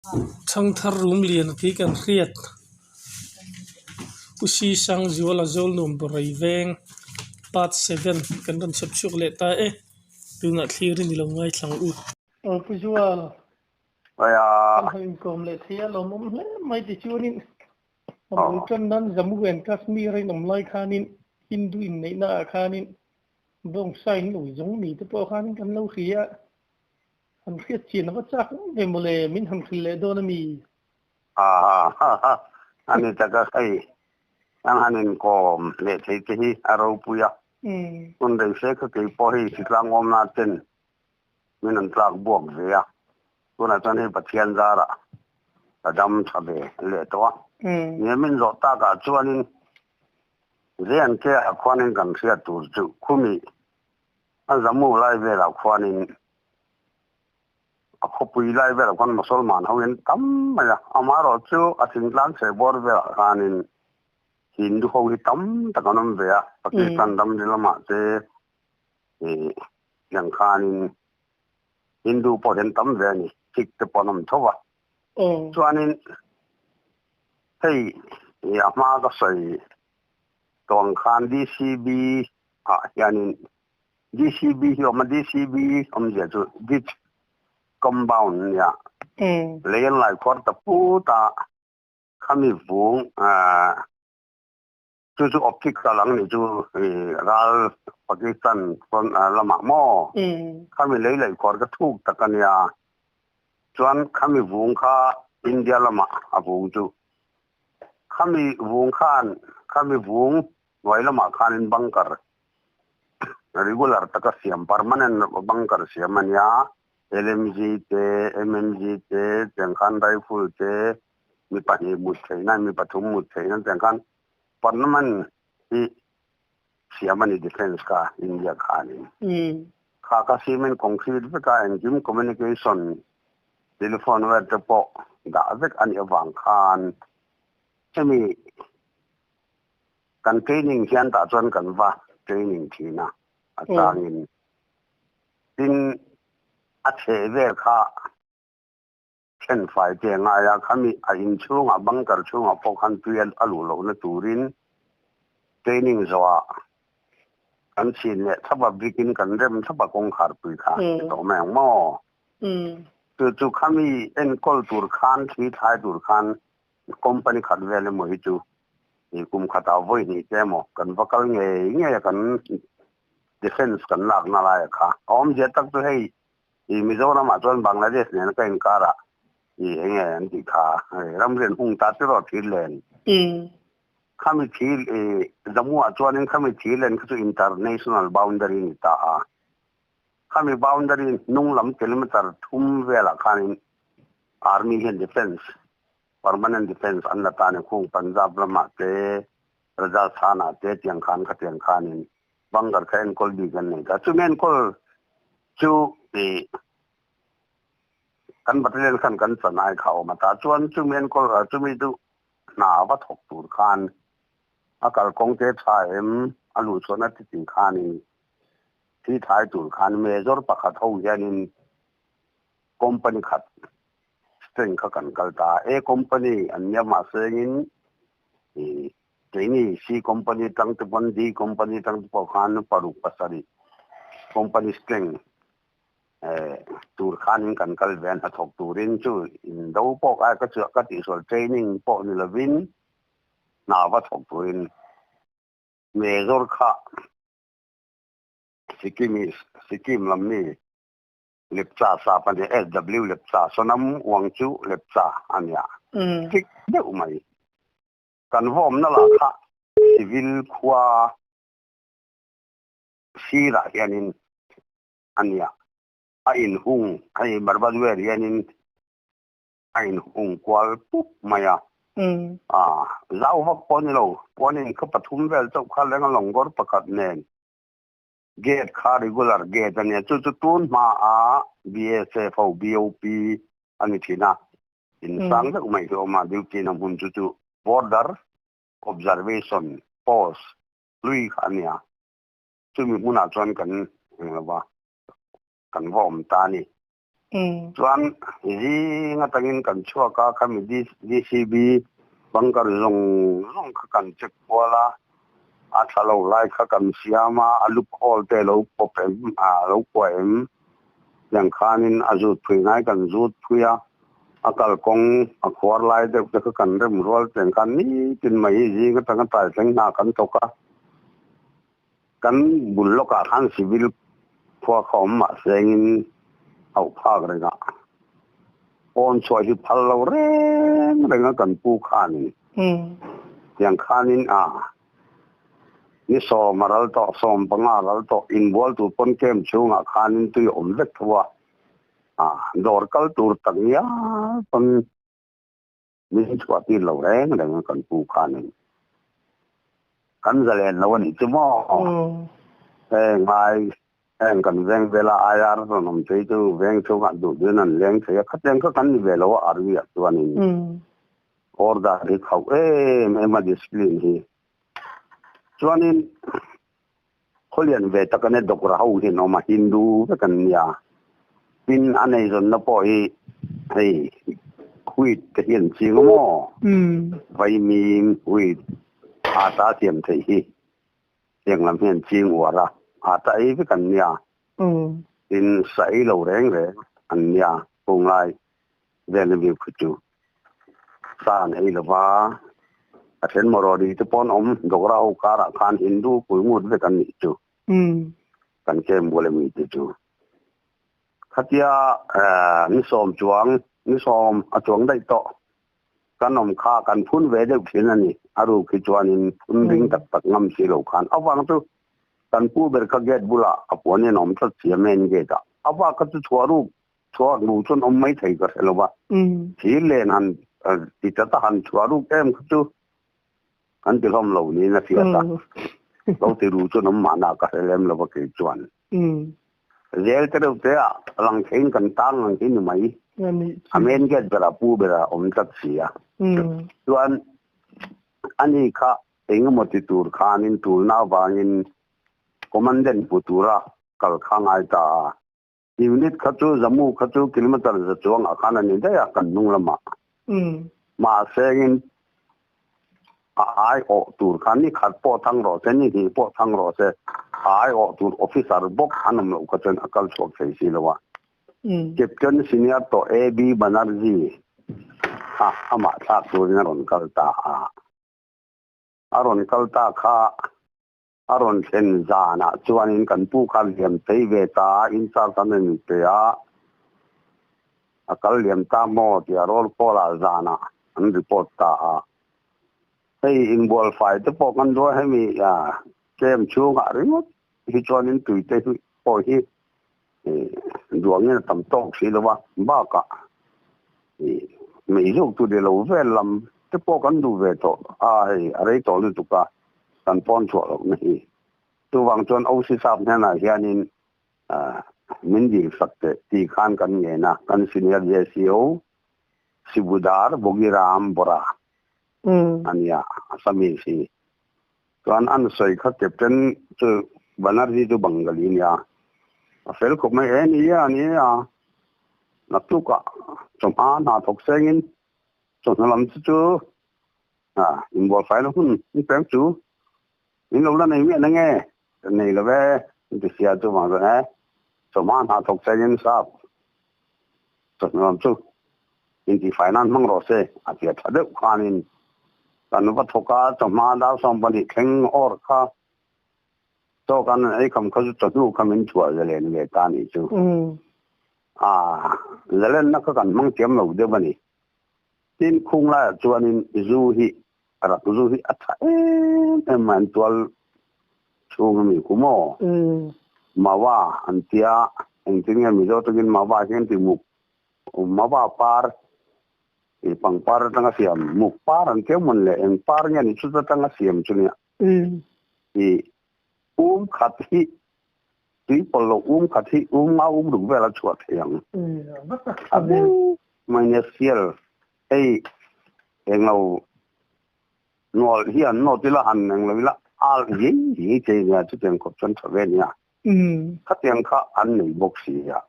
Thangthar rum lian tih kan hriat Pu Sisangzuala Zawlnuam Bawrei veng part seven kan rawn chhawp chhuak leh ta e tunah thlir in ilo ngaithlang u. Aw Pu Zual kan han inkawm leh thei a lawmawm hle mai tichuanin a bul tan nan Jammu and Kashmir a inawm lai khanin Hindu inneihna ah khanin bawngsa in lo zawng mi te pawh khanin kan lo hria a. Han hriat chian a va chak em ve mawle, min han hrilh leh dawn a mi? Hahaha, a ni tak a hei, an han inkawm leh thei te hi a ropui a, hun rei fe kha kei pawh hei hritlang awmna ten min an tlak buak ve a, tunah chuan hei Pathian zarah ka dam tha ve leh tawh a, nia min zawh takah chuanin J&K ah khuanin kan hriat tur chu khumi A Jammu lai velah khuanin a khawpui lai velah khuan Mosolman ho in tam mai a, amaherawh chu a thingtlang chhehbawr velah khanin Hindu ho hi tam tak an awm ve a, Pakistan ramri lamah te ih tiang khanin Hindu pawh hi an tam ve a ni, Sikh te pawh an awm tho a. Chuanin hei a hma ka sawi tawh ang khan DCB ah hianin DCB hi a awm a, DCB awmzia chu Ditch Compound a nia. Lei an lai khuar ta put a, khami vung chu chu optical ang nih chu ral Pakistan front lamah maw khami lei laih khuar ka thuk tak a nia. Chuan khami vung kha India lamah a vung chu khami vung khan khami vung Hnuai lamah khanin bunker regular taka siam, permanent bunker siam a nia. LMG te, MMG te, tiang khan rifle te, mi pahnih mut theihna, mi pathum mut theihna tiang khan permanent hi siam a ni defence kha India khanin. Kha kha cement concrete veka engkim communication telephone wire te pawh dah vek a nih avang khan hemi Kan training hian tah chuan kan va training thin a, a changin. Tin, a chheh vel kha then fai te ngai a, khami a in chhungah bunker chhungah pawh khan tui a luh lohna turin training zawhah kan chhin leh thlap a, brick in kan rem thlap a kawngkhar pui kha ti tawh mai ang maw? Chu chu khami enkawl tur khan thli thlai tur khan Company khat vel emaw hi chu i kum khatah vawi hnih te emaw kan va kal ngei ngei a kan defence kan lakna lai a kha. A awmzia tak chu hei i Mizoram ah chuan Bangladesh nen ka inkar ah i enge an tih kha ramrian hung ta tiraw thil len. Khami thil i Jammu ah chuanin khami thil len kha chu international boundary ni ta a. Khami boundary hnung lam kilometer thum velah khanin Army hian defence, permanent defence an la ta ni khung Punjab lamah te, Rajasthan ah te tiang khan khatiang khanin bunker kha enkawl bik an nei ta. Chumi enkawl chu ih kan battalion khan kan chanai kha a awm a ta. Chuan chumi enkawl chumi chu hna va thawk tur khan a kalkawng te tha em a luhchhuahna te tih khanin thi thlai tur khan major pakhat ho hianin Company khat strength kha kan kal ta a, A company an nia mahse engin ih keini C company tang te pawn D company tang te pawh khan paruk pasarih company strength eh tur khanin kan kal ve a, hnathawk turin chu indo pawh ai ka chuah ka tihsual training pawh ni lovin hna va thawk turin major kha Sikkim Sikkim lam mi Lepcha sap a nia, SW Lepcha, Sonam Wangchu Lepcha a nia. Tik deuh mai. Kan vawmna lah kha civil khua sirah hianin a nia. A inhung, hei Barbadware hianin a inhung kual pup mai a. Zau vak pawh a ni lo, puanin khaw pathum vel chauh kha lenga lawngawr pakhat nen Gate kha regular gate a nia, chu chu tun hma a BSF ho BOP a ni thin a, in sang deuh mai hi a awm a, duty na hmun chu chu border observation post hlui kha a nia, chumi hmunah chuan kan eng lo va, kan va awm ta a ni. Chuan zing atangin kan chhuak a, khami DCB bunker zawng zawng kha kan check kual a, a tha lo lai kha kan siam a, a loop hole te lo pawp em, a lo kuah em tiang khanin a zut phui ngai kan zut phui a, a kalkawng a khuar lai deuh te kha kan rem rual tiang khan nitin mai hi zing atanga tlai thleng hna kan thawk a. Kan bul lawkah khan civil khua kha awm mah sengin hauh phak rengah pawn chhuah hi phal lo reng reng a kan pu khanin tiang khanin a ni sawm a ral tawh sawm panga a ral tawh inbual tur pawn camp chhungah khanin tui a awm vek tho a, dawr kal tur tak ngial pawn Min chhuah tir lo reng reng a kan pu khanin kan zalen lo a nih chu maw? Heng ngai heng kan veng vela IR rawn awm thei chu veng chhungah duh duhin an leng thei a, khatiang kha kan ni ve lo a army ah chuanin order hi khauh em em a discipline hi. Chuanin khawlian ve tak ania Dokra ho hi an awm a, Hindu vek an nia. Tin a neizawnna pawh hi hei wheat te hi an ching a maw? Vaimim, wheat, ata siam theih hi heng lam hi an ching uar a, ata ei vek an nia. Tin sa ei lo reng reng an nia hunglai vel a mi khu chu. Sa an ei lo va, a then maw rawh te pawh an awm, Dogra ho karah khan Hindu pui ngut vek an nih chu. Kan kem bul ami te chu. Khatia ni sawm chuang, ni sawm a chuang daih tawh kan awm kha kan phun ve deuh thin a ni. A ruk hi chuanin phun ring tak tak ngam si lo khan avang chu kan pu ber kha gate bulah a puan in a awm tlat si a main gate ah. A vak kha chu chhuah ruk Chhuak lu chuan awm mai thei ka hre lo va, thir len han ti chat a han chhuah ruk em kha chu kan ti hlawm lo niin a hriat a, lo ti ru chuan awm mahna ka hre lem lo va kei chuan. Zel te reuh te ah lang theiin kan tang ang hi ni mai, a main gate berah pu berah awm tlat si a. Chuan ani kha engemaw ti tur khanin tulna avangin commandant hmu tura kal kha ngai ta a. Unit kha chu Jammu kha chu kilometer za chuang ah khan a ni daih a kan hnung lamah. Mahse in a ai awh tur kha ni khat pawh thang rawh se ni hnih pawh thang rawh se a ai awh tur officer bawk an awm loh kha chuan a kal chhuak thei si lo a. Captain senior tawh AB Banerjee kha amah thlak turin a rawn kal ta a. A rawn kal ta kha A rawn thlen zanah chuanin kan pu kha liam phei ve ta a, in charge an rawn pe a, a kal liam ta maw tia roll call ah zanah an report ta a. Hei inbual fai te pawh kan duai hemi camp chhungah ringawt hi chuanin tui te pawh hi duangin a tam tawk si lo va, bakah mei zawk tur ni lo vel lam te pawh kan duh ve tawh a, hei a rei tawh lutuk a, kan pawn chhuah lohna hi. Chuvang chuan OC sap hnenah hianin min dil sak teh tih khan kan ngen a, kan senior JCO Sibudar Bogiram Bora a nia, Assamese hi. Chuan an sawi kha captain chu Banerjee chu Bangali nia a fel khawp mai e ni a ni a naktukah chawhma hna thawk sengin chawhnu lam chu chu a inbual fai la hun in peng chu min lo la nei miah na nge ka nei lo ve an ti sia chuvang chuan e chawhma hna thawk sengin sap Chawhnu lam chu intihfai nan hmang rawh se a tia tha deuh khanin kan va thawk a, chawhma dar 12 thleng awr kha chaw kan ei kham kha chu chawhnu kha min chhuah zalen ve ta nih chu. A zalenna kha kan hmang thiam lo deuh a ni. Tin khung laiah chuanin zu hi rak zu hi a tha em em mai an tual chhung a mi ku maw? Mawa an tia engtin nge Mizo takin mawa hi an ti muk mawa par ih pangpar atanga siam muk par an tia mawn le eng par nge ni chuta tanga siam chu nia ih um khat hi tui pawlh loh um khat hi um nga um ruk vel a chhuah thei ang a mai nia sial hei englo nual hi an nawt ila han englo ila al hi hi chei nia chutiang khawp chuan tha ve nia khatiang kha an nei bawk si a.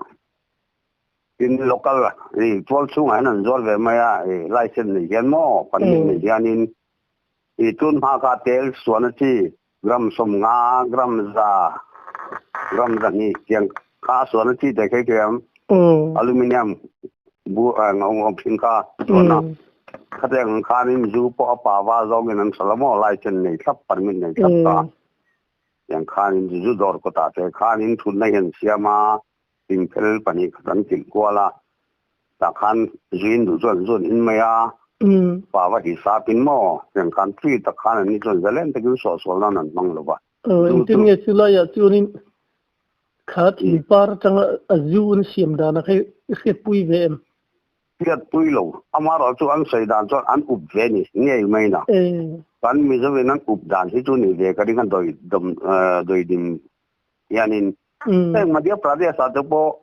Tin local i tual chhungah hian an zuar ve mai a, i license nei hian maw permit nei hianin i tun hma kha tel suan a chi gram 50, gram 100, gram 200 tiang kha a suan a chi te khei thiam aluminium bu ang awm thin kha suan a khatiang ang khanin zu pawh a pa va zawngin an hral a maw license nei thlap permit nei thlap ta tiang khanin zu dawr kawtah te khanin thutna hi an siam a. Thingphel 2 khat an kilh kual a, tah khan zuin duh chuan zu an in mai a, pa va hi sap in maw tiang khan free tak khan an ni chuan zalen takin suahsual nan an hmang lo va. Aw, engtin nge chulaiah chuanin kha thing par atanga a zu an siam dan a kha i hriatpui ve em? Hriatpui lo, amaherawh chu an sawi dan chuan an up ve ni ngei mai na. Kan Mizoin an up dan hi chu ni ve ka ring a dawi dawm dawi dim hianin heng Madhya Pradesh ah te pawh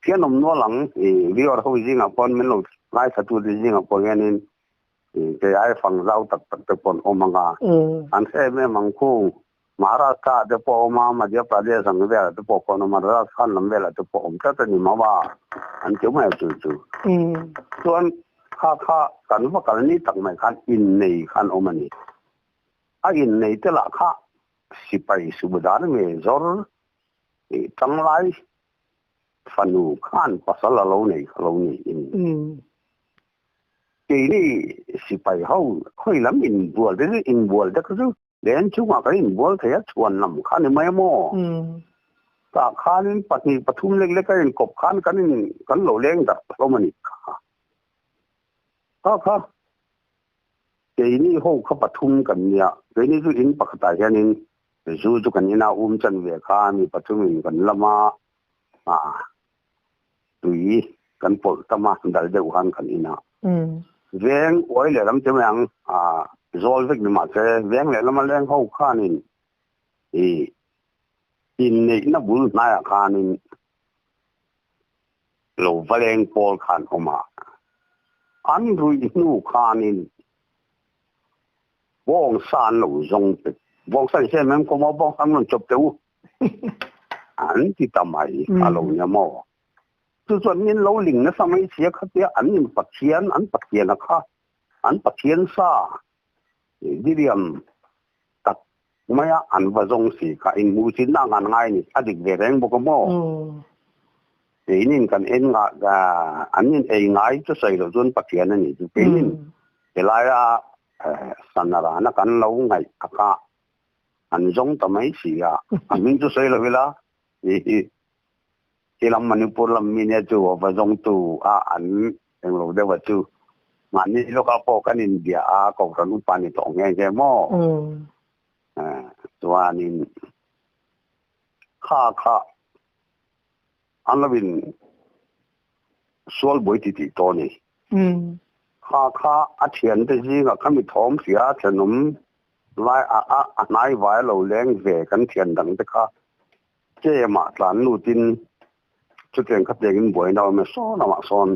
thian awm nual ang i viewer ho zingah pawn min lo ngaithla tu te zingah pawh hianin i kei ai fang zau tak tak te pawh an awm ang a an hre em em ang khung Maharashtra ah te pawh a awm a Madhya Pradesh ang velah te pawh khawn a awm a Rajasthan lam velah te pawh a awm tlat a ni mau a an ti mai a chu chu chuan kha kha kan va kal ni tak mai khan innei khan awm a ni a innei te lah kha Sipai Subedar nge zawr tih tanglai fanu khan pasal a lo nei kha lo niin. Keini sipai ho khawi lam inbual te chu inbual te kha chu len chungah kan inbual thei a chhuan lam kha ni mai a maw? Tah khanin 2 3 lek lek a inkawp khan kan in kan lo leng darh hlawm a nih kha. Kha kha. Keini ho kha 3 kan nia, keini chu in pakhatah hianin zu chu kan ina um chan ve kha mi pathumin kan lam a, ah tui kan pawlh tam a, dal deuh khan kan ina. Veng uai leh lam che mai ang, ah zawl vek ni mahse veng leh lama leng ho khanin i inneihna bul hnaiah khanin Lo va leng pawl khan awm a, an ruih hnu khanin bawngsa an lo zawng pe, bawngsa ni se mem kawm a, bawngsa an rawn chawp teh u an ti ta mai a lo nia maw. Chu chuan min lo ling nasa mai sia khatia an in Pathian, an Pathiana kha an Pathian sa diriam tak maia an va zawng si kha inhmuhsit na ang an ngai a ni. A dik ve reng bawk a maw? Keinin kan en nga an in ei ngai chu sawi loh chuan Pathian a ni chu. Keinin helaia sana rana kan lo ngaih a kha an zawng ta mai si a. A hming chu sawi lo ila hi lam Manipur lam mi nia chu va zawngtu a an englo deuh a chu. Mahni lawkah pawh kan inbia a, Kohhran upa ni tawh nghe nghe maw? Chuanin kha kha an lo in sual buai ti tih tawh a ni. Kha kha a thiante zingah kha mi thawm hria a thenawm lai a a hnai vai a lo leng ve kan thian dang te kha Chemah tlan lutin chutiang khatiangin buaina awm e saw lamah sawn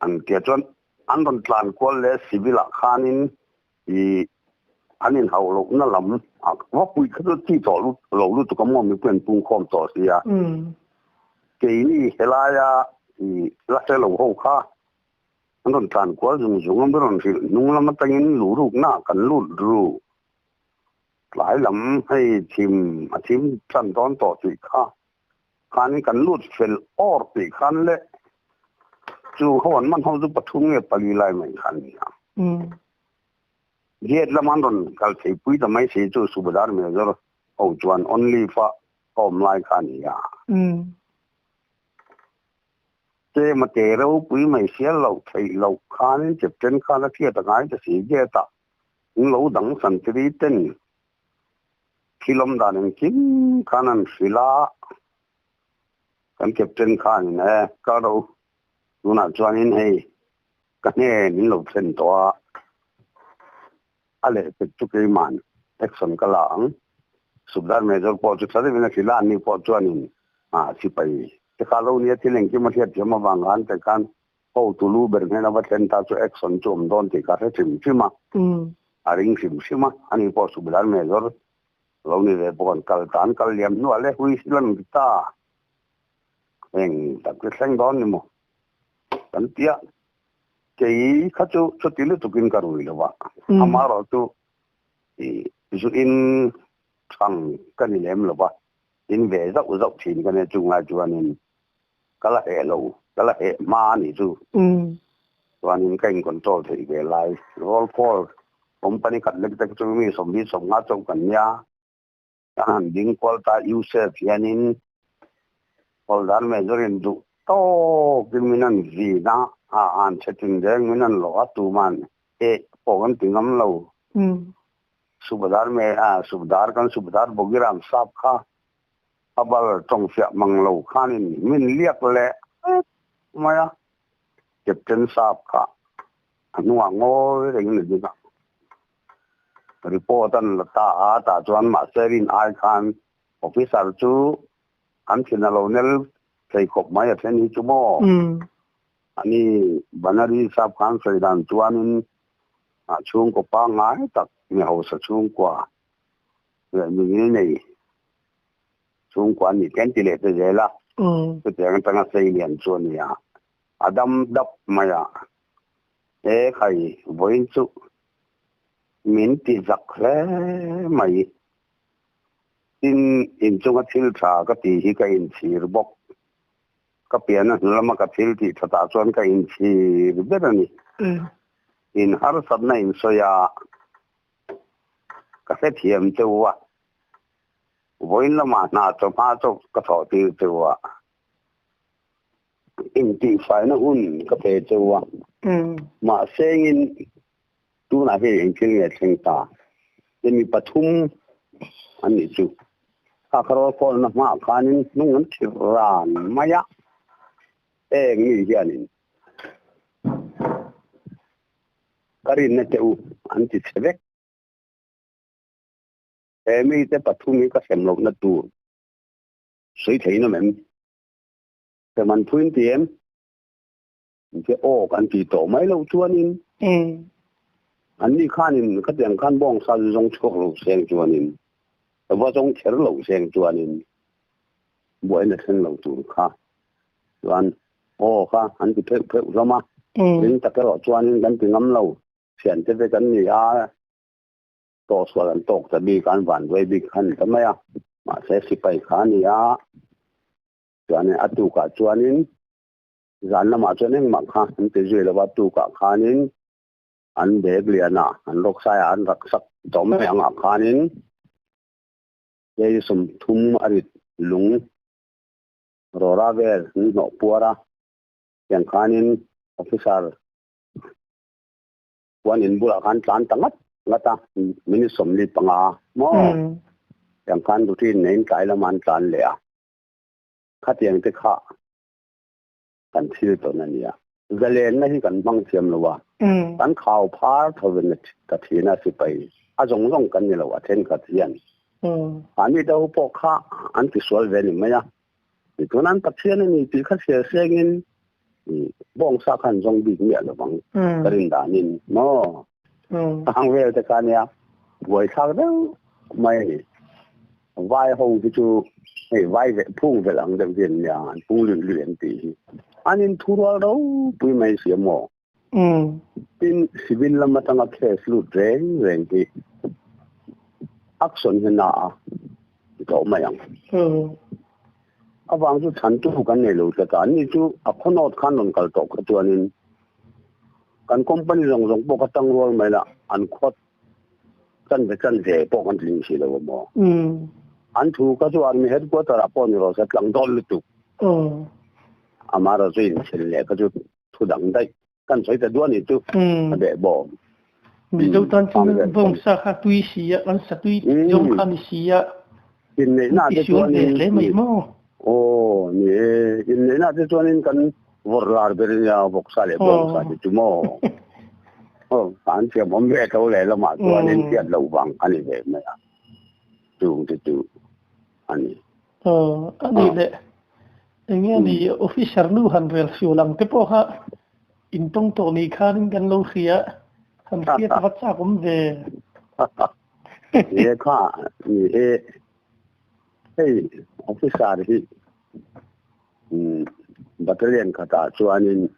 an tia chuan an rawn tlan kual leh civil ah khanin ih an inhauh lohna lam ah va pui kha chu chi tawh lo lutuk a maw mipui an pungkhawm tawh sia keini helaia ih la hre lo ho kha an rawn tlan kual zung zung a mi rawn hrilh hnung lam atangin luhrukna kan lut ru. Tlai lam hei thim a thim tan dawn tawh tih kha khanin kan lut fel awr tih khan le chu ho an man ho chu 3 nge 4 lai mai khan ni a. Gate lam an rawn kal thei pui ta mai si chu Subedar Major ho chuan on leave a awm lai kha a ni a. Tlem a te ropui mai sial loh theih loh khanin Captain khan a hriat a ngai ta si gate ah In lo dang santiri ten thil awm dan engkim khan an hrilh a, kan captain khanin e ka ro tunah chuanin hei ka hnen in lo thlen tawh a, a lehpek chu keiman action ka la ang. Subdar Major pawh chu tha deuhin a hrilh a, ani pawh chuanin sipai te kha lo nia thil engkim a hriatthiam avang khan te khan Hotu lu ber hnen a va thlen ta chu action chu awm dawn tih ka hre hrim hrim a, a ring hrim hrim a, ani pawh Subedar Major lo ni ve bawk an kal ta, an kal liam hnuah le hui si lan ta. Eng tak chu thleng dawn ni maw? Kan ti a, kei kha chu chuti lutukin ka rui lo va, amaherawhchu zu in thang ka ni lem lo va, in ve zauh zauh thin ka nia chunglai chuanin ka la heh lo, ka la heh hma a nih chu. Chuanin ka in control theih ve lai, roll call company khat lek te chu mi sawmhnih sawmnga chauh kan nia. Kan han ding kual ta Yusef hianin Hawldan Major-in duh tawkin min an vin a, a an chhe tin reng min an lawh a, tuman eh pawh kan ti ngam lo. Subadar me a Subdar kan Subdar Bogiram sap kha a bal tawngfiah mang lo khanin min liak leh vek mai a, Captain sap kha a hnungah ngawi rengin a ding a. Report an la ta a, tah chuan mahse rin ai khan officer chu an thin a lo nel thei khawp mai a then hi chu maw? Ani Banari sap khan sawi dan chuanin a chhungkaw pangngai tak mi hausa chhungkua leh mi ngil nei chhungkua an nih te an ti leh ta zel a, chutiang atanga sei lian chu a ni a, a dam dap mai a. He khai vawiin chu min ti zak hle mai. Tin, inchunga thil tha ka tih hi ka inchhir bawk. Ka pianna hnu lama ka thil tih thatah chuan ka inchhir ber a ni. In harsatna insawi a, ka hrethiam cheu a, vawiin lamah hna chawhma chauh ka thawh tir cheu a. Intihfaina hun ka pe cheu a, mahse engin tunah hian eng thil nge thleng ta? Ti mi pathum an nih chu. Kha ka rawl kawlna hmaah khanin hnung an thlir ran mai a, eng mi hianin ka rinna che u an ti chhe vek. He mite pathum hi ka hrem lohna tur sawi theiin awm em? Ka man phuin ti em? Inche aw kan ti tawh mai loh chuanin anni khanin khatiang khan bawngsa zu zawng chhuak lo seng chuanin va zawng kher lo seng chuanin buaina thleng lo tur kha chuan aw kha an ti pheuh pheuh hlawm a. Ring tak erawh chuanin kan ti ngam lo. Thiante te kan ni a. Tawhsual an tawk ta bik a, an vanduai bik kha a ni ta mai a. Mahse sipai kha a ni a. Chuanin a tukah chuanin zan lamah chuan engmah kha an ti zui lova, a tukah khanin an bag lianah an rawksaiah an rak sak tawh mai angah khanin kei 30 a rit lung rawra vel an hnawh puar a, tiang khanin officer chuan in bulah khan tlan ta ngat ngat a, minute 45 maw tiang khan routine neiin tlai lamah an tlan leh a. Khatiang te kha kan thil tawn a nia. Zalenna hi kan hmang thiam lo a, kan khau phar thovin ka thin a sipai a zawng zawng kan ni lo a thenkhat hian. Mahni te ho pawh kha an tisual ve ni mai a, tichuan an Pathian a ni tih kha hrial sengin bawngsa kha an zawng bik miah lo vang ka rin danin maw. Ang vel te kha nia buaithlak deuh mai a ni. Vai ho hi chu hei vai ve phung velh ang deuh hian nia an pung luih luih an tih hi. An in thurual ropui mai si a maw? Tin, civil lam atanga case lut reng reng hi action hi na a ti tawh mai ang. Avang chu chhantu kan nei lo tlat a, anni chu a khawnawt khan rawn kal tawh kha chuanin kan company zawng zawng pawh kha tang rual mai la, an khawt chanve chanve pawh kan tling si lo a maw? An thu kha chu army headquarter ah pawh ni rawh se tlang dawn lutuk. Amaherawhchu inchhel leh kha chu thu dang daih kan sawi ta duah ni chu a beh bawm. Mizo tan chuan bawngsa kha tui si a, kan sa tui zawng kha ni si a. Inneihna te chuanin hle mai maw? Aw ni e, inneihna te chuanin kan vawrh lar ber nia vawksa leh bawngsa te chu maw? Aw kan thiam awm ve tho leh lamah chuanin hriat loh vang a ni ve mai a, chung te chu a ni. Aw a ni le, enge ni officer nu han rel sual ang te pawh kha intawng tawh ni khanin kan lo hria, han hriat va chak awm ve. Ni e kha, ni e, hei officer hi Battalion khatah chuanin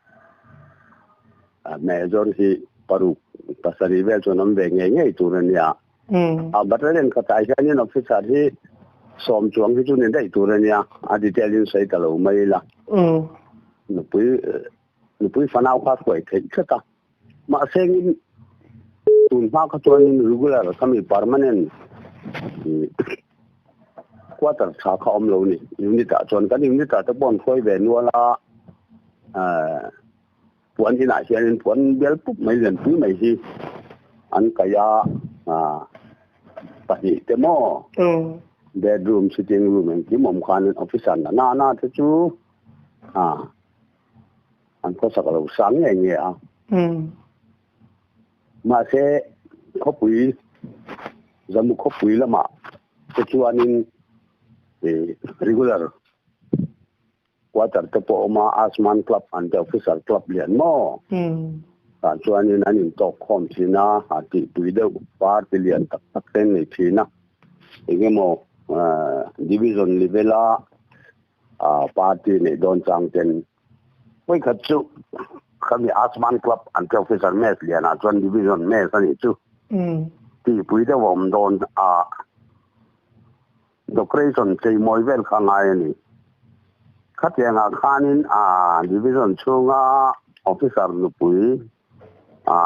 Major hi paruk pasarih vel chuan awm ve ngei ngei tur a nia. A battalion khatah hianin officer hi sawm chuang hi chu ni daih tur a nia, a detail in sawi ta lo mai ila. Nupui nupui fanau kha hruai theih tlat a. Mahse in tun hma kha chuanin regular khami permanent quarter tha kha awm lo ni. Unit ah chuan kan unit ah te pawh an hruai ve nual a, puan inah hianin puan bial pup mai lianpui mai hi an kaih a, pahnih te maw bedroom sitting room engkim awm khanin officer na na na te chu an khawsak a lo sang nge nge a. Mahse khawpui Jammu khawpui lamah te chuanin regular Quarter te pawh a awm a, Asman Club an ti Officer Club lian maw? Tah chuanin an intawk khawm thin a, a tihpui deuh party lian tak tak te an nei thin a. Eng emaw division level a party neih dawn chang ten vawikhat chu khami Asman Club an ti Officer Mess lianah chuan division mess a nih chu tihpui deuh a awm dawn a. Decoration cheimawi vel kha ngai a ni. Khatiangah khanin a division chhunga officer nupui a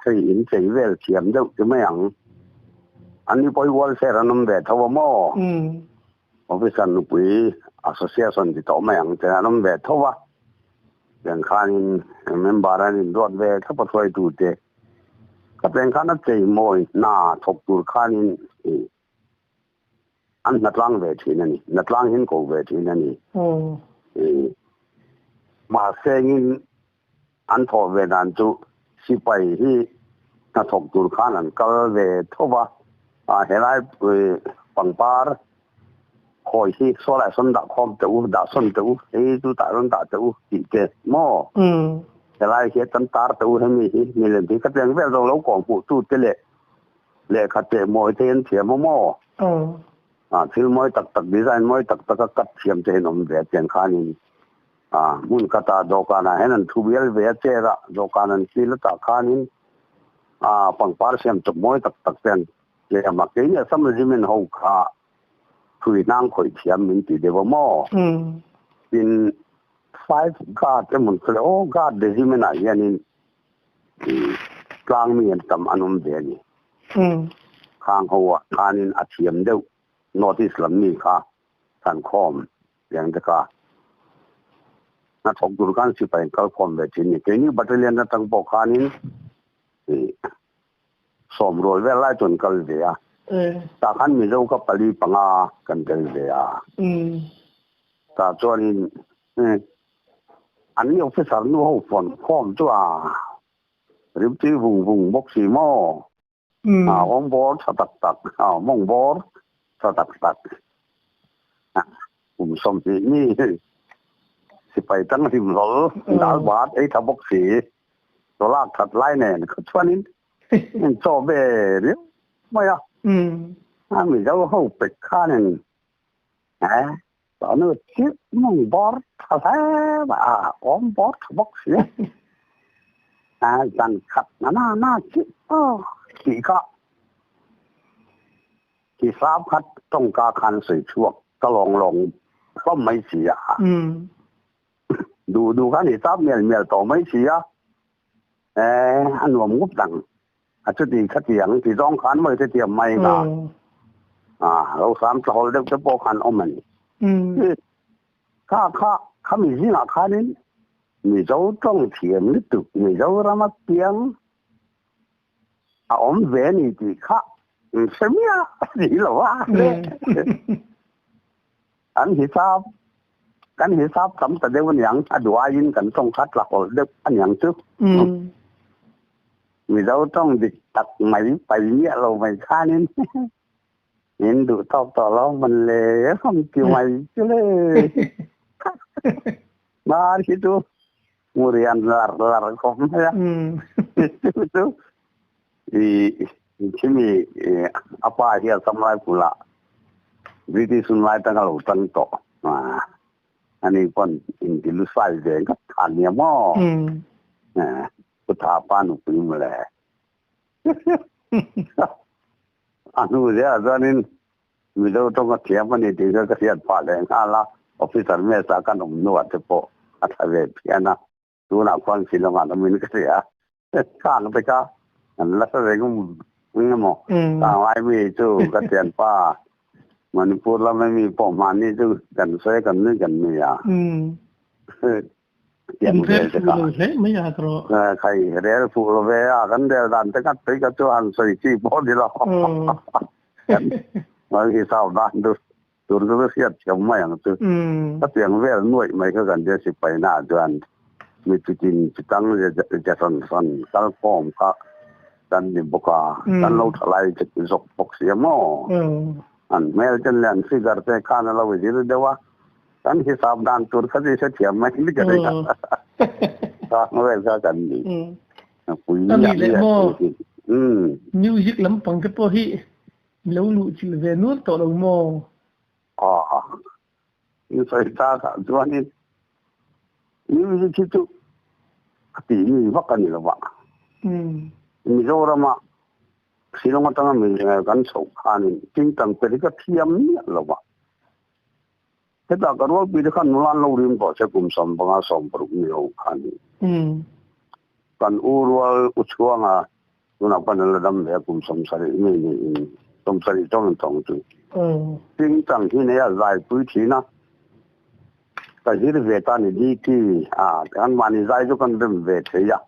hei in chei vel thiam deuh ti mai ang. An ni pawh hi welfare an awm ve tho a maw? Officer nupui association ti tawh mai ang te an awm ve tho a. Tiang khanin member an induat ve thlap a hruaitute. Khatiang khan a cheimawi hna thawk tur khanin An hnatlang ve thin a ni. Hnatlang hian ko ve thin a ni. Mahse in an thawh ve dan chu sipai hi hnathawk tur khan an kal ve tho va. Helai pangpar khawi hi saw lai sawn dah khawm teh u, dah sawn teh u, hei chu tah rawn dah teh u tih te maw? Helai hi tan tar teh u hemi hi milem hi ka tleng vel zawng lo kawhhmuh tu te leh Lehkha teh mawi te hian thiam a maw? Ah, thil mawi tak tak, design mawi tak tak a cut thiam te hian awm ve a chian khanin ah, hmun khatah dawhkanah hian an thu bial ve a chair ah dawhkan an kil a tah khanin ah, pangpar siam chawp mawi tak tak te an siam a, keini Assam Regiment ho kha thui hnang khawih thiam min ti deuh a maw? Tin, Five Guard emaw chu le aw, Guard Regiment ah hianin Tlang mi an tam an awm ve a ni. Khang ho ah khanin a thiam deuh North East lam mi kha kan khawm reng te kha. Hnathawk tur khan sipai an kal khawm ve thin ni. Keini battalion atang pawh khanin sawm rual vel lai chu an kal ve a. Tah khan Mizo kha pali panga kan tel ve a. Tah chuanin An ni officer nu ho phone khawm chu a rimtui vung vung bawk si maw? A awm bawr tha tak tak, a mawng bawr tha tak tak. Kum 20 mi sipai tang hlim hlawl dal bat ei tha bawk si. Chawlak that lai nen kha chuanin in chaw ve riau mai a. A Mizo ho pek khanin Tah nu chiah mawng bawr tha hle mai a, awm bawr tha bawk si a. Zan khat na na na chiah aw tih kha hisap kha tawngka khan sawi chhuak ta lawng lawng hlawm mai si a. Duh duh khan hisap mial mial tawh mai si a, a nuam ngup dang. A chuti khatiang ti zawng khan mawi te tiam mai nga. A lo sam tlahawl deuh te pawh khan awm a ni. Kha kha khami zingah khanin Mizo tawng thiam lutuk Mizoram a piang a awm ve a ni tih kha in hre miah si lo a. An hisap kan hisap tam ta deuh aniang a duh aiin kan tawng kha tlahawl deuh aniang chu. Mizo tawng dik tak mai pai miah lo mai khanin min duh tawk tawh lo man le hawm ti mai chu le. Mar hi chu ngurian lar lar khawp mai a. Chu chu i khimi a pa hi Assam Rifle ah British hun lai tanga lo tang tawh. Ani pawn inti lusai ve ngat kha nia maw? Pu Thapa nupui mawle. A hnu zelah chuanin Mizo tawng a thiam a ni tih kha ka hriat phah leh nghal a, officer mess ah kan awm hnuah te pawh a tha ve phian a, tunah khuan Shillong ah awmin ka hria. Khang te kha an la hre reng eng emaw khang lai mi chu ka thianpa Manipur lama mi pawh hmanni chu kan sawi kan nui kan nui a. In rel fuh lo hle mai a tawh. Khai rel fuh lo ve a kan rel dan te ngat phei ka chu han sawi chi pawh ni lo. Kan hisap dan chu tur chu ka hriat thiam mai ang chu. Ka piang vel nuaih mai kha kan tia sipai na ah chuan mi chitin chitang ze hran hran kal khawm kha kan ni bawk a, kan lo thalai zawk bawk sia maw. An hmel ten leh an figure te khan a lo zir deuh a. Kan hisap dan tur kha chu i hrethiam mai ni ka ring a. Sang vel kha kan ni. Pui A nih leh maw? Music lampang te pawh hi lo luh chilh ve nual tawh lo maw? Aw, in sawi ta kha chuanin music hi chu a tih mi vak a ni lo va. Mizorama Shillong atanga mi kan chhoh khanin tingtang pe hi ka thiam miah lo va. Hetah ka rualpui te khan nula an lo rim tawh che kum 15 60 mi ho kha a ni. Kan u rual u chhuanga tunah pawn an la dam ve a kum 70 mi niin 70 tawng an tawng chu. Tingtang hi nei a zaipui thin a, ka zir ve ta ni DT a kan mahni zai chu kan rem ve thei a.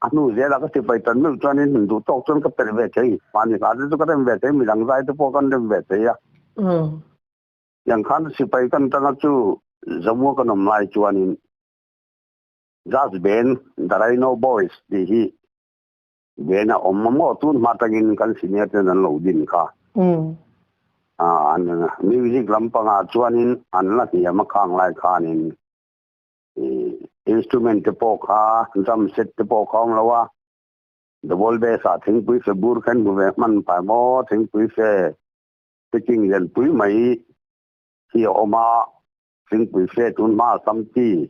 A hnu zelah ka sipai tan meuh chuanin hun duh tawk chuan ka perh ve thei. Mahni hla te chu ka rem ve thei, midang zai te pawh kan rem ve thei a. Tiang khan sipai kan tanga chu Jammu kan awm lai chuanin Jazz Band, The Rhino Boys tih hi band a awm a maw tun hma tangin kan senior ten an lo din kha. An music lampangah chuanin an la hniam a khang lai khanin Instrument te pawh kha drum set te pawh kha awm lo a, double bass ah thingpui fe bur kha in hmu ve hman phai maw, thingpui fe picking lianpui mai hi a awm a, thingpui fe tun hma a Samti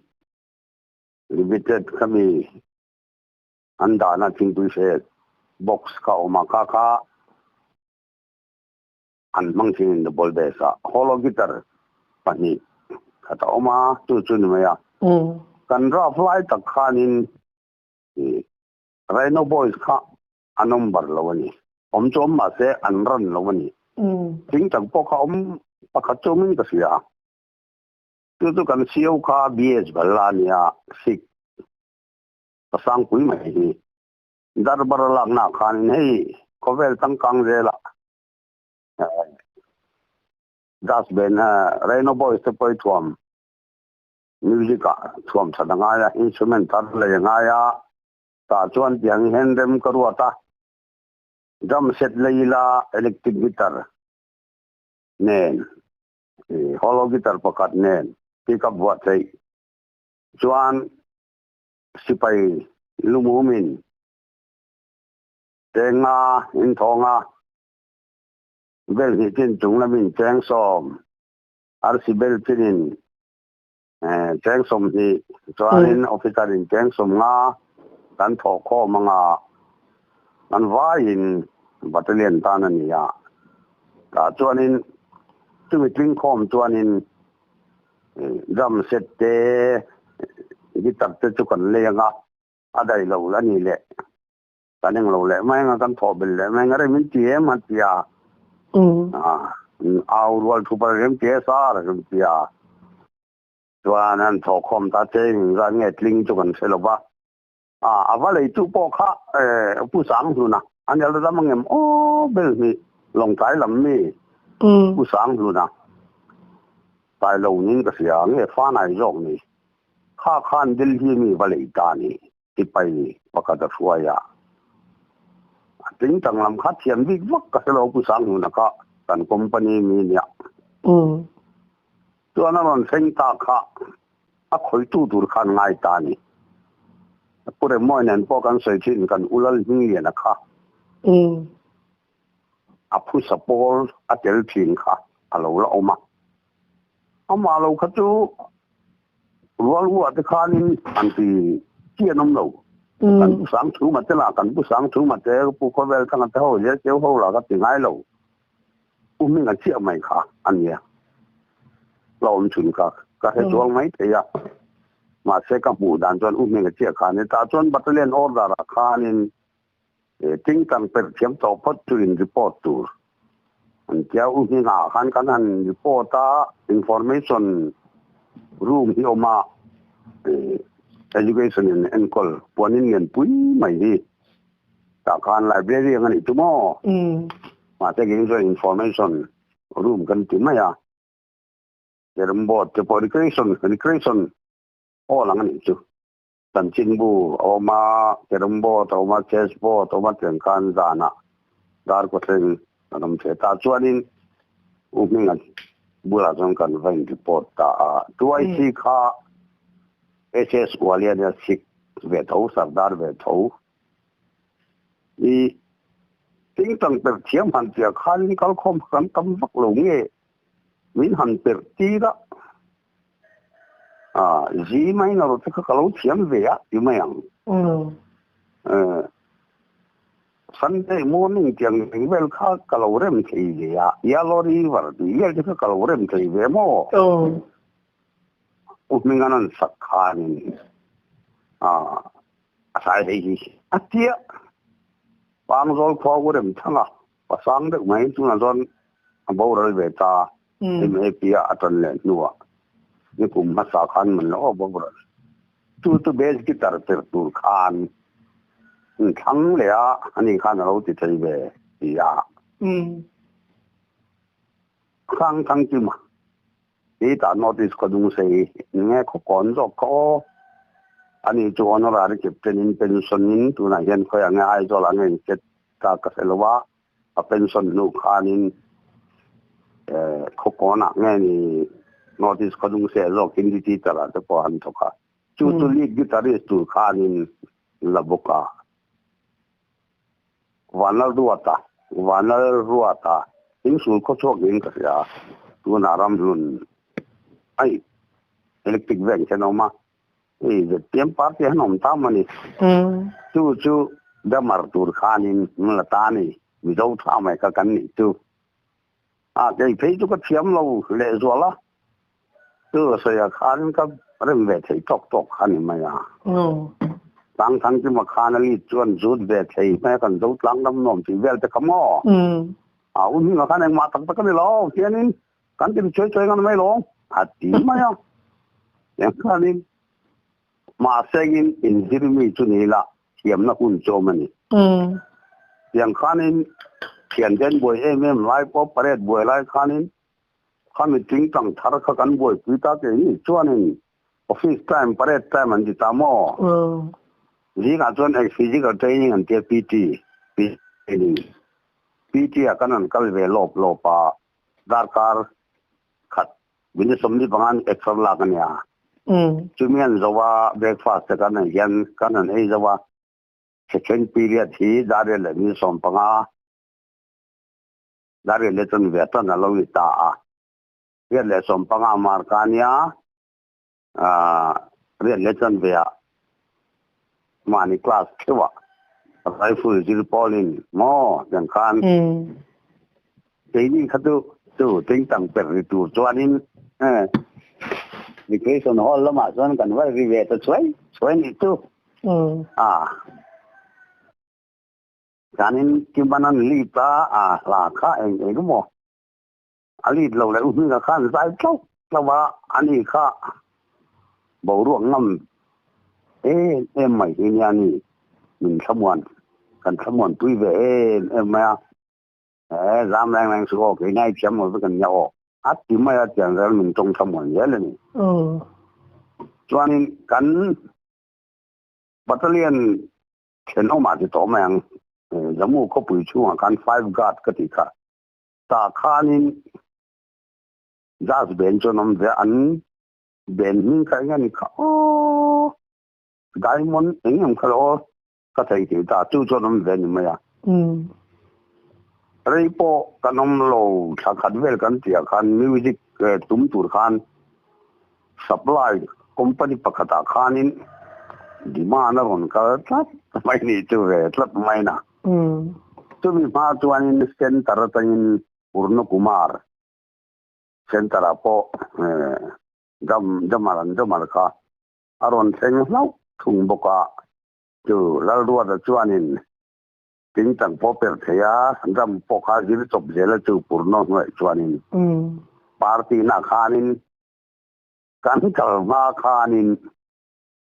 Limited khami an dahna thingpui fe box kha a awm a, kha kha an hmang thin in double bass ah hollow guitar pahnih khat a awm a, chu chu ni mai a. Kan rough lai tak khanin Rhino Boys kha an awm bar lo a ni. Awm chu awm mahse an run lo a ni. Thing tak pawh kha awm pakhat chu awmin ka hria. Chu chu kan CO kha BS Balla a nia, Sikh Pasangpui mai hi. Darbar a laknaah khanin hei khawvel changkang zelah Jazz band Rhino Boys te pawh hi thuam music ah thuam that a ngai a, instrument thar lei a ngai a, tah chuan tiang hian rem ka ruat a, drum set lei ila electric guitar nen hollow guitar pakhat nen pick up vuah theih chuan sipai lumumin Chenga inthawnga bel hnih chin chung lamin cheng 10, arsi bel chinin cheng 20, chuanin officer in cheng 50 kan thawh khawm anga kan vaiin battalion tan a ni a. Tah chuanin chumi tling khawm chuanin drum set te guitar te chu kan lei anga a daih lo a ni leh. Kan eng lo leh mai anga kan thawh belh leh mai anga rem in ti em a ti a. Au rual thu pal rem ti e sar rem ti a. Chuan an thawh khawm ta che eng zat nge tling chu kan hre lo va. A va lei tu pawh kha Pu Sang Hluna an el ram angem aw bel hnih Lawngtlai lam mi Pu Sang Hluna tai lo niin ka hria nge fanai zawk ni. Kha khan Delhi mi va lei ta ni. Sipai pakhat a hruai a, a tingtang lam kha thiam bik vak ka hre lo Pu Sanghuna kha kan company mi nia. Chuan a rawn thleng ta kha a khawitu tur khan ngai ta a ni. Pu Remmawi nen pawh kan sawi thin kan u Lal Hmingliana kha a phusa pawl a tel thin kha. a lo la awm a. Amah lo kha chu rual u ah te khanin an ti chi an awm lo. Kan pu sang thu mate lah kan pu sang thu mate pu khawvel thanga te ho zel cheu ho lah ka ti ngai lo. Pu hminga chiah mai kha a nia. La awm chhun kha ka hre chuang mai thei a. Mahse ka hmuh dan chuan u hminga chiah kha a ni. Tah chuan battalion order ah khanin Ting tang perh thiam tawh phawt chu in report tur an tia. U hmingah khan kan han report a, information room hi awm a, education in enkawl puanin lianpui mai hi tah khan library ang a nih chu maw? Mahse kei chuan information room kan ti mai a, carrom board te pawh recreation recreation hall ang a nih chu. Chanchinbu a awm a, carrom board a awm a, chess board a awm a tiang khan zanah dar kawthleng kan awm thei ta. Chuanin U Hminga bulah chuan kan va in report ta a. 2IC kha HS Ualia nia Sikh ve tho, Sardar ve tho. I tingtang perh thiam han tia khanin kalkhawm kan tam vak lo nge min han perh tir a. A, G minor te kha ka lo thiam ve a ti mai ang. Sunday morning tiang eng vel kha ka lo rem thei ve a, Yellow River tih vel te kha ka lo rem thei ve maw? U hming an an sak khanin a sai hei hi a tia Pangzawl khua u rem thang a, pasang deuh mai tunah chuan a boral ve ta. MAP a a tan leh hnuah nikum hmasa khan man lo aw boral. Chu chu bass guitar perh tur khan in thlang leh a, ani khan a lo ti thei ve ti a. Hrang thang chu ma i tah notice khaw dung sei nge khaw kawn zawk kha aw. Ani chu honorary captain in pension in tunah hian khawiah nge Aizawl ah nge in set ta ka hre lo a. A pension hnu khanin khawkawnah nge ni North East khawdung seh zawk Hindi teacher ah te pawh an thawk a. Chu chu lead guitarist tur khanin la bawk a. Vanlalruata, Vanlalruata, Thingsul khawchhuak niin ka hria. Tunah Ramhlun ai electric bank hian a awm a. Hei ZPM party han awm ta maw ni? Chu chu drummer tur khanin min la ta ni. Mizo tha mai kha kan nih chu. A kei phei chu ka thiam lo lehzual a. Chu a sawi ah khanin ka rem ve thei tawk tawk kha ni mai a. Tlang Thangkima khan a lead chuan zut ve thei mai a kan zo tlang dam nuam tih vel te kha maw? A u hmingah khan engmah tak tak a ni lo hianin Kan ti chawi chawi ngan mai lo, a ti mai a. Engkhanin mahsengin inzir mi chu ni ila thiamna hun chu awm a ni. Tiang khanin thianten buai em em lai pawh parade buai lai khanin khami tingtang thar kha kan buaipui ta ke ni chuanin office time parade time an ti ta maw? Zingah chuan eng physical training an tia PT, training. PT ah kan rawn kal ve lawp lawp a. Darkar khat minute 45 an exer lak a nia. Chumi an zo a, breakfast te kan han hian kan han ei zo a, second period hi dar riat leh minute 15, dar riat leh chuan ve tan a lo ni ta a. Riat leh 15 mark a nia, riat leh chuan ve ah mahni class theuh ah rifle zir pawlin maw tiang khan keini kha chu chu tingtang perh ri tur chuanin recreation hall lamah chuan kan va ri ve ta chuai chuai nih chu a chuanin Kimbanan lead a a hla kha eng eng emaw A lead lo leh u hminga khan zai tlauh tlauh a, ani kha boruak ngam em em mai hi nia ni, min thlamuan, kan thlamuan pui ve em em mai a, he zam reng reng suh aw, keina i thiam lo vek an nia aw, a ti mai a, tiang zel min tawng thlamuan zel a ni. Chuanin kan battalion thenawmah ti tawh mai ang, Jammu khawpui chhungah khan five guard ka tih kha, Tah khanin Jazz band chuan awm ve a, an band hming kha eng nge ni kha aw, Diamond eng em kha aw ka thei thei ta, chu chuan awm ve a ni mai a. Rei pawh kan awm lo, thla khat vel kan tihah khan music tum tur khan supply company pakhatah khanin demand a rawn kal tlat mai nih chu ve tlat mai na. Chumi hma chuanin center atangin Purna Kumar center ah pawh dam jamar an jamar kha a rawn thleng hlauh thung bawk a, chu Lalruata chuanin Tingtang pawh per thei a, dam pawh kha zir chawp zel a chu Purno hnuaih chuanin party nah khanin kan kal hma khanin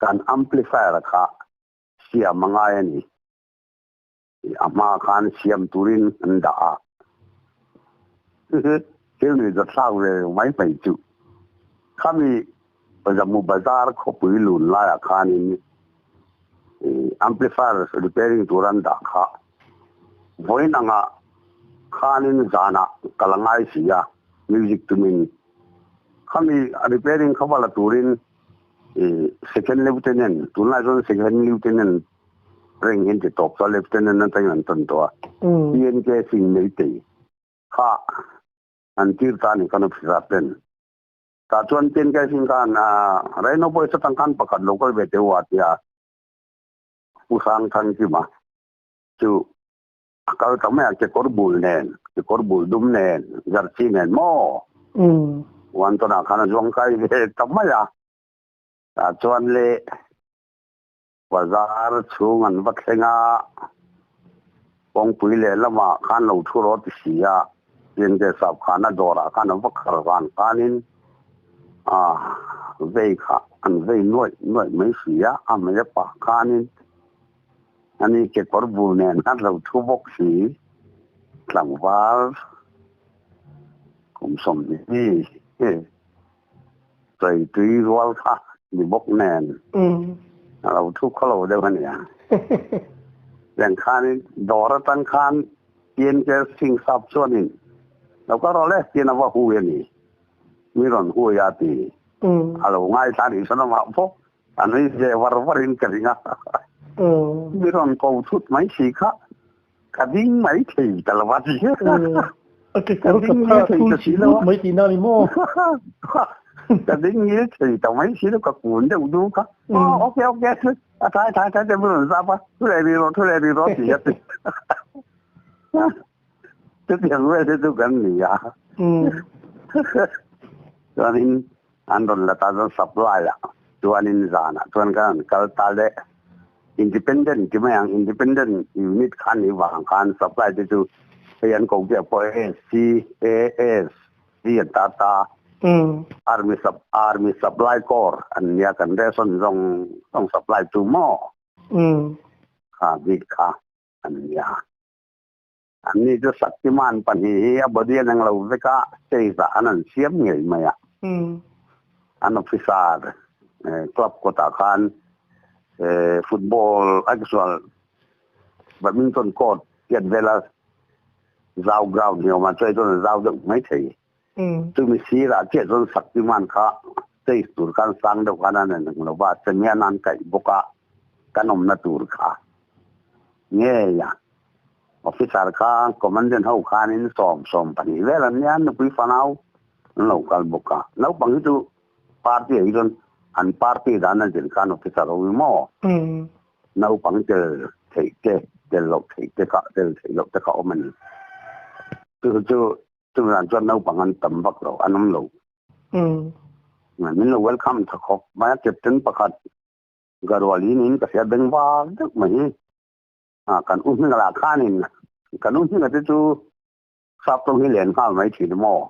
kan amplifier kha siam a ngai a ni. A hma khan siam turin an dah a. Thil ni zathlak ve mai mai chu. Khami Jammu Bazar khawpui lun laiah khanin amplifier repairing tur an dah kha vawiin anga khanin zanah ka la ngai si a, music tumin khami repairing kha va la turin second lieutenant tunlai chuan second lieutenant reng hian ti tawp chuan lieutenant atangin an tawn tawh a, PNK Singh Meitei kha an tir ta a ni kan officer ten. Tah chuan Tin Kai Sing khan Raino pawisa tang khan pakhat lo kal ve teh u a ti a, Pu Hrang Thang Kima chu a kal ta mai a, kekawr bul nen, kekawr bul dum nen, jersey nen maw? Uan tawnah khan a zuang kai ve ta mai a. Tah chuan le bazar chhung an va thleng a, kawngpui lehlamah khan lo thu rawh ti si a, Tin Ke Sap khan a dawrah khan a va khar van khanin a vei kha an vei nuaih nuaih mai si a, a hmei a pah khanin ani kekawr bul nen khan lo thu bawk si, tlangval kum 20 Sawi tui rual kha ni bawk nen a lo thu khaw lo deuh a nia. Tiang khanin dawr atang khan PNK Singh sap chuanin lo kal rawh le tiin a va hui a ni. Mi rawn hui a ti. A lo ngaithla nih chuan amah bawk a nui ve var varin ka ring a. Mi rawn ko thut mai si kha Ka ding mai thei ta lo a ti. A kekawr ka pha thul si lo mai tihna ni maw? Ka ding ngil thei ta mai si lo ka kun deuh du kha. Oh okay okay a thai thai thai te rawn zap a thu leh ri rawh thu leh ri rawh ti a ti. Chutiang vel te chu kan ni a. Chuanin an rawn la ta chuan supply ah chuanin zanah chuan kan han kal ta leh. Independent ti mai ang, Independent unit kha ni vang khan supply te chu hei an ko biak pawh ASC, AS, C an tar ta Army sup Army Supply Corps an nia kan ration zawng zawng supply tu maw kha bik kha an nia. Anni chu Shaktiman pahnih hi a body an englo vek a, stage ah an an siam ngei mai a. An officer club kawtah khan football actual badminton court tiat vela zau ground hi a awm a, chuai chuan a zau deuh mai thei. Chumi sirah chiah chuan Shaktiman kha stage tur khan sang deuh khan an en lo va, chemian an kaih bawk a, kan awmna tur kha ngei a. Officer kha commandant ho khanin 12 vel an nia, nupui fanau an lo kal bawk a. Naupang hi chu party ah hi chuan an party dan a zir khan officer ho hi maw naupang tel theih te tel loh theih te kha tel theih loh te kha awm a ni. Chu chu chuvang chuan naupang an tam vak lo, an awm lo. Min lo welcome tha khawp mai a, captain pakhat Garwali niin ka hria beng var deuh mai hi. A kan u hminga lah khanin kan u hminga te chu sap tawng hi len nghal mai thin maw?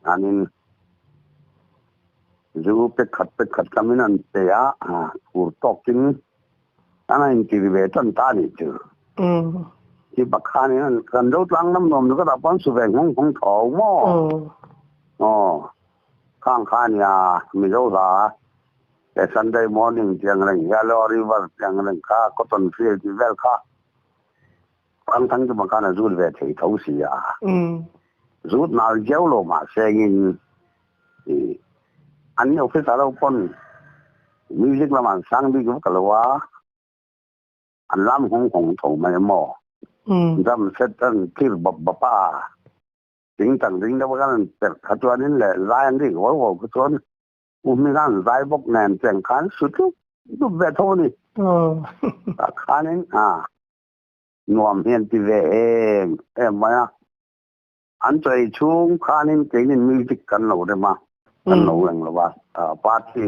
Anin zu pek khat pek khat kamin an pe a, phur tawkin an a intir ve tan ta nih chu. Ti bak khanin kan zo tlang lam nuam ka dah pawn su ve nghawng nghawng tho maw? Aw khang kha nia Mizo hla He Sunday morning tih ang reng, Yellow River tih ang reng kha, Cotton Field tih vel kha Pangthang chu khan a zut ve thei tho si a. Zut nal viau lo mah sengin an ni officer ho pawn music lamah an sang bik vak lo a, an lam nghawng nghawng tho mai maw. Drum set an tlir bap bap a, tingtang ding deuh khan an perh kha chuanin leh zai an rik vau vau kha chuan U Hminga an zai bawk nen cheng khan su tluk tluk ve tho a ni. Tah khanin a nuam hi an ti ve em em mai a. An chawi chhung khanin keinin music kan lo rem a, kan lo reng lo a, party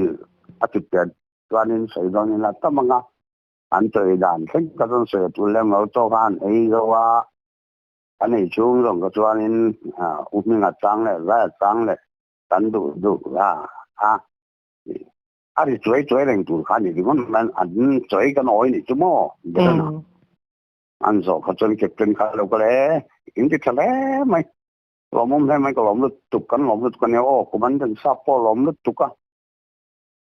a ti pian chuanin sawi dawn ila tam ang a, an chawi dan thleng ka chuan sawi a tul lem lo chaw kha an ei zo a, an ei chhung zawng ka chuanin U Hminga chang leh Zaia chang leh kan duh duh a a a ri chuai chuai reng tur kha ni ringawt mai an chawi kan awi nih chu maw Berana. An zawh kha chuan captain kha a lo kal e, in ti tha hle mai, lawmawm hle mai, ka lawm lutuk, kan lawm lutuk a nia aw, commandant sap pawh a lawm lutuk a,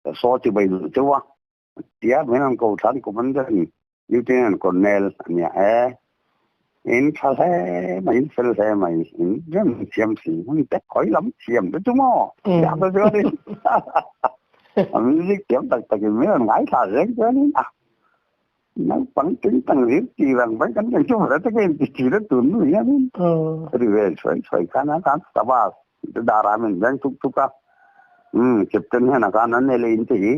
ka saw ti bai duh deuh a, tia min rawn ko thlan commandant lieutenant colonel a nia e, in tha hle mai, in fel hle mai, in rem thiam si, hun te khawi lam thiam te chu maw, tia ta chuan in a music thiam tak tak in min rawn ngaithla reng chuan in a. Naupang ting tang zir ti vang mai kan kan chu vra te ke ti ti la tun nu hian in ri ve chhuai chhuai khan a kan taba dara min beng tuk tuk a um captain hian a kan an le in te hi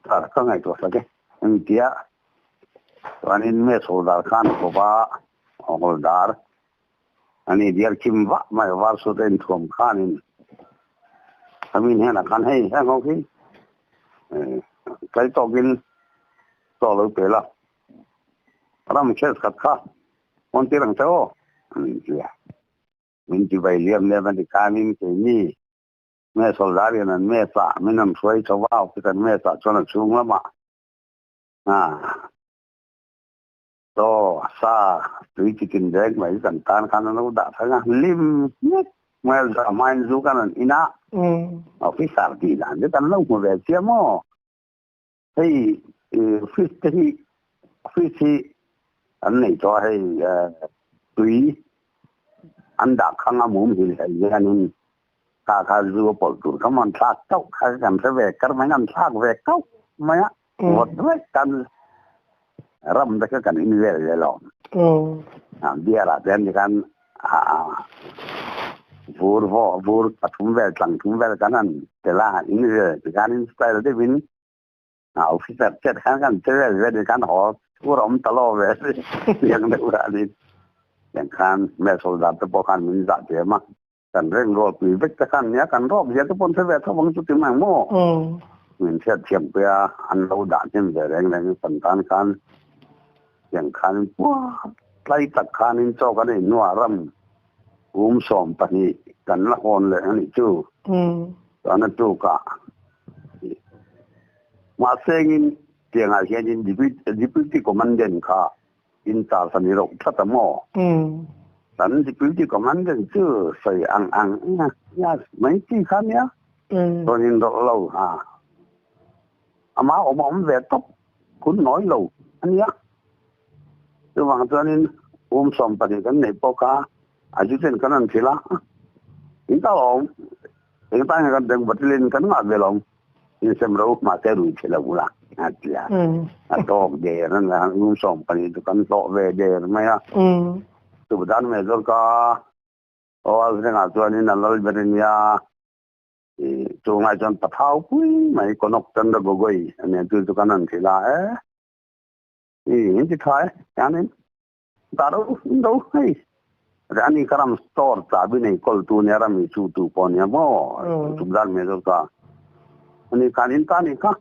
tar ka ngai to sake an tia chuanin me soldar khan ko ba holdar ani diar kim va mai war su ten thuam khan in amin hian a kan hei heng ho khi kai tokin Chaw lo pe la, ram khelh khat kha hawn tir ang che aw, an ti a. Min ti vai liam lem a ni khanin keini me soldier in an me chah min an hruai chho va, officer me chah chuan a chhung lamah chaw sa tui chitin reng mai kan tan khan an lo dah thang a, lim hmek mai a zah hmain zu kan an in a, officer tih dan chu kan lo hmu ve chiam aw. Hei fish te hi fish hi an nei tawh a hei tui an dah khang a mum hil hel hianin kha kha zu a pawlh tur kha maw an thlak chauh kha kan hre ve kar mai an thlak ve kauh mai a vawt vek kan ram te kha kan in vel zel a awm beer ah te an ti khan vur vaw vur pathum vel tlang thum vel kan han tel a in vel tikhan in style deuhin officer chet khan kan che vel vel in kan haw thur a awm ta lo ve tiang deuh ranin tiang khan mel soldier te pawh khan min zah diam a kan reng rual pui vek te khan nia kan rawk zia te pawh an hre ve tho ang chu ti mai ang maw min hriat thiam pui a an lo dah hnem ve reng reng kan tan khan Tiang khanin puat tlai tak khanin chaw kan ei hnuah ram kum 12 kan la hawn leh a nih chu. Chuan a tukah mahse engin tiangah hianin Deputy Commandant kha in charge a ni rauh tlat a maw? Kan Deputy Commandant chu sawi ang ang nia mai chi kha nia chuan in rawlh lo ha. Amah awm a awm ve tawp Kun nawi lo a nia. Chuvang chuanin um 12 kan neih pawh kha a zu chen kan rawn thil a, in ta awm eng tan nge kan beng bottle in kan ngah ve lo, insem ro mahse rui thil lo ula a ti a, a tawk der a nia, um 12 chu kan hlawh ve der mai a. Chuvdan mai zawk ka aw a zengah chuanin a lal ber a nia. Chu ngai chuan pathau pui mai Konok Chandra Gogoi a nia chu chu kan han hrilh a e i in ti tha e hianin ta ro in ro hei ani ka ram store chabi nei kawl tu nia ram i chu tu pawh nia maw chukdar me zawk ta ani khan in ta ni kha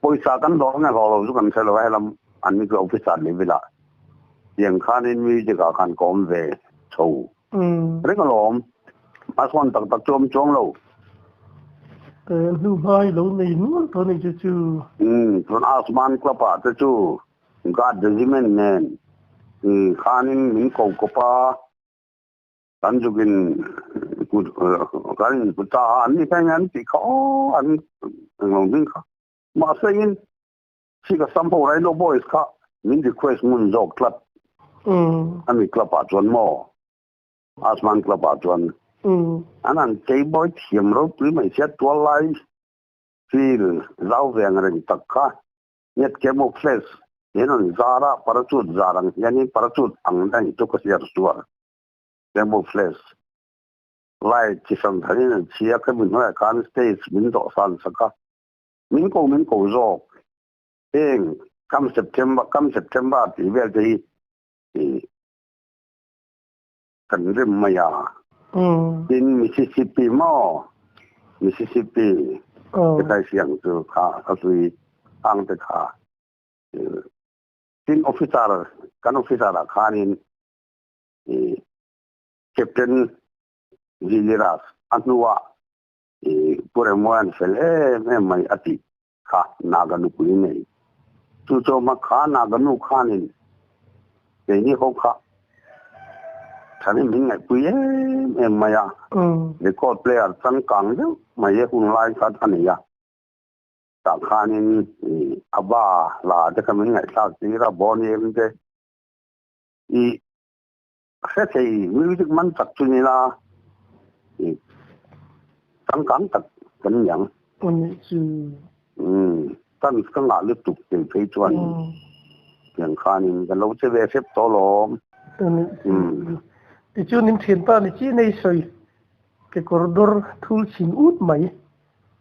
pawisa kan hlawh nge hlawh lo chu kan hre lo a helam an ni chu officer level ah tiang khanin music ah khan ka awm ve chho Reng alawm, a sawn tak tak chu awm chuang lo. Hnu hmai lo nei nual tawh a ni chu chu. Umm, chuan Asman Club ah te chu Guard Regiment nen khanin min ko kawp a, kan zukin kan inhmu ta a, an ni kha enge an tih kha aw, an englo hming kha. Mahse in Sika Samho Rhino Boys kha min request ngun zawk tlat. Ami club ah chuan maw? Asman club ah chuan. An han cheibawi thiam ropui mai sia tual lai feel zau ve ang reng tak kha net camouflage. He rawn zar a, parachute zar ang hianin parachute ang daih chu ka hriat sual. Camouflage light chi hran hranin an chhi a, khemi hnuaiah khan stage min dawh san sak a, min ko min ko zawk. Heng kam September kam September tih vel te hi kan rem mai a. Tin Mississippi maw Mississippi te kai siang chu kha ka hlui ang te kha. Tin officer kan officer ah khanin Captain Ziliras a hnuah Pu Remuan fel em em mai a tih kha Naga nupui nei. Chu chawhma kha Naga nu khanin keini ho kha thanin min ngaihpui em em mai a, record player changkang deuh mai e hun lai kha a nei a. Tah khanin a ba hla te kha min ngaihthlak tir a, Boney M te i hre thei music man tak chu ni la i changkang tak kan ni ang. Anih chu. Umm chance ka ngah lutuk tih phei chuan tiang khanin ka lo che ve hrep tawh alawm. Anih chu. Tichuan in thianpa ni chi nei sawi kekawr dawr thul chhin ut mai.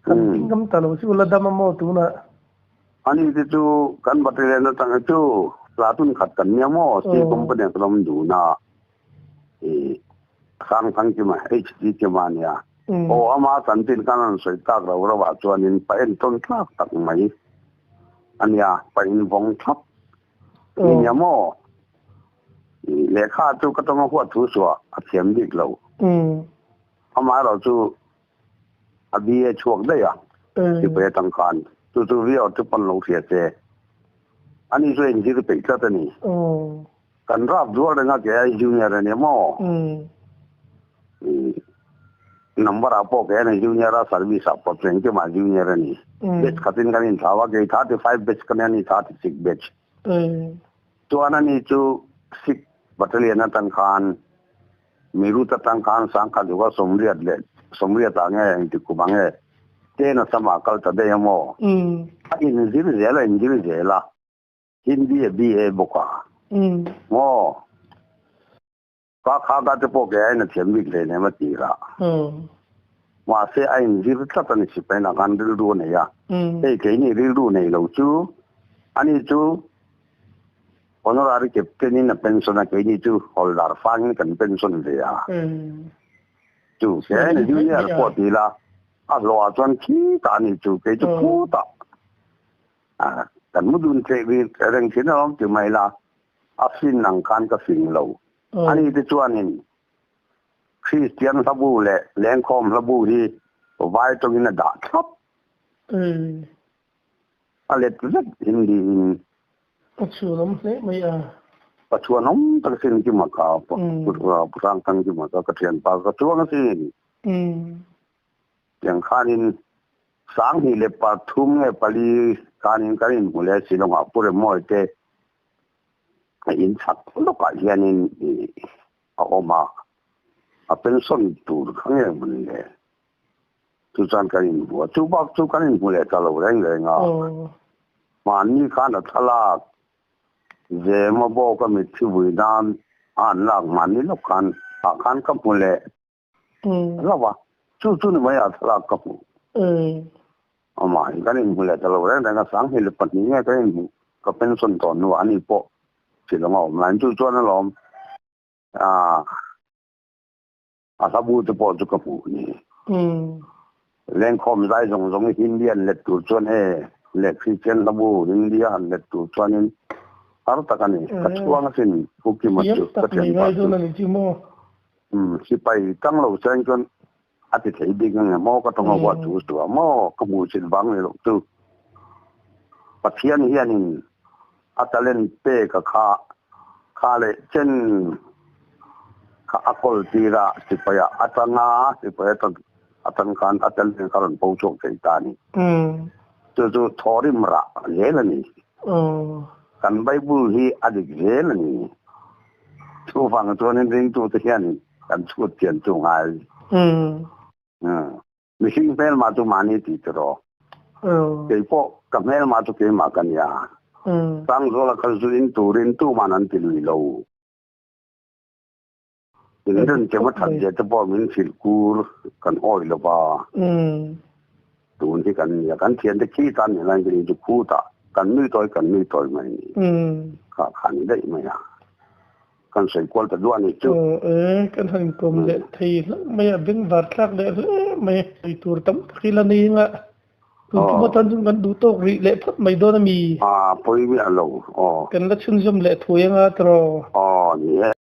Kan ding ngam ta lo chu la dam a maw tunah? Ani te chu kan battalion atang hi chu platoon khat kan nia maw C company ah kan awm dun a i Sangthang Kima HD Kima ania aw ama chanchin khan an sawi tak rau rau ah chuanin pa entawn tlak tak mai ania pa invawng thlap ni nia maw i lehkha chu ka tawng a huat thu suah a thiam bik lo amaherawh chu A BA chhuak daih a, sipai atang khan. Chu chu viau chu pawn lo hria che. Ani chu inzir peih tlat a ni. Kan rap zual reng a ke ai junior a nia maw? Number ah pawh ke a ni junior a, service ah pawh cheng te mah junior a ni. Batch khatin kan inthlau a, kei 35 batch ka nia, ani 36 batch. Chuan ani chu Sikh battalion atang khan Meerut atang khan sangkhat zuka 80 leh 80 ah nge engti kum ang e ten a sama kal ta daih a maw? A inzir zel a inzir zel a, Hindi a BA bawk a maw? Ka kha ka te pawh kei aiin a thiam bik hle nem a tir a. Mahse a inzir tlat a ni sipain ah khan rilru a nei a, hei keini rilru nei lo chu ani chu Honorary Captain in a pension a, keini chu hawldar fangin kan pension ve a. Chu ke ni junior pawh ti ila, a hlawh ah chuan khitah a ni chu, kei chu khutah kan mu dun theih bik reng thin alawm ti mai ila, a fin ang khan ka fing lo. Ani te chuanin Kristian hlabu leh lengkhawm hlabu hi vai tawngin a dah thlap. A let vek Hindi in. A chhuanawm hle mai a. Ka chhuanawm tak sin ki maka pu Sangthang ki maka ka thianpa ka chuang asin. Tiang khanin 2003 nge pali khanin kan inhmu leh Shillong-ah Pu Remawi te a in chhak lawkah hianin a awm a, a pension tur kha nge hmun le. Chu chuan kan inhmu a, chu bak chu kan inhmu leh ta lo reng reng a. Mahni khan a thlalak Zema bawk a mitthi vui nan a an lak mahni lawk khan ah khan ka hmu leh hlauh a, chu chu ni mai a thlalak ka hmu. Amah hi kan inhmu leh ta lo reng reng a, 2002 nge kan inhmuh ka pension tawh hnuah ani pawh Shillong a awm laiin chu chuan alawm ah. A hla bu te pawh chu ka hmuh ni. Lengkhawm zai zawng zawng hi Hindi an let tur chuan e leh Kristian hla bu Hindi a han let tur chuanin har tak a ni. Ka chhuang asin Pu Kima chu ka thianpa chu. Sipai tang lo seng chuan a ti thei bik ang em aw ka tawng a huat chu chu a maw ka hmuh chin vang ni loh chu. Pathian hianin a talent pek a kha Kha leh chen kha a kawl tir a, sipai ah a tang a, sipai atang atang khan a tel nen kha rawn po chhuak thei ta a ni. Chu chu thawrim rah zel a ni. Kan Bible hi a dik zel a ni. Chuvang chuanin ringtute hian kan chhut thian chu ngai. Mihring hmelma chu mahni tih tiraw? Keipawh ka hmelma chu keimah ka nia. Sangzuala kha zu in turin tuman an ti lui lo. In rin chem a that zia te pawh min hrilh kur kan awih lo va. Tun hi kan nia, kan thiante khi tan ni lai kan inchu khutah kan nui tawi kan nui tawi mai ni. Kha kha ni daih mai a. Kan sawi kual ta duah a ni chu. Aw e, kan han inkawm leh thei hlauh mai a, bengvar thlak leh hle mai. Sawi tur tam tak ila nei anga tun tum atan chuan kan duh tawk rih leh phawt mai dawn a mi? A pawi miah lo aw. Kan la chhunzawm leh thuai anga tiraw? Aw ni e.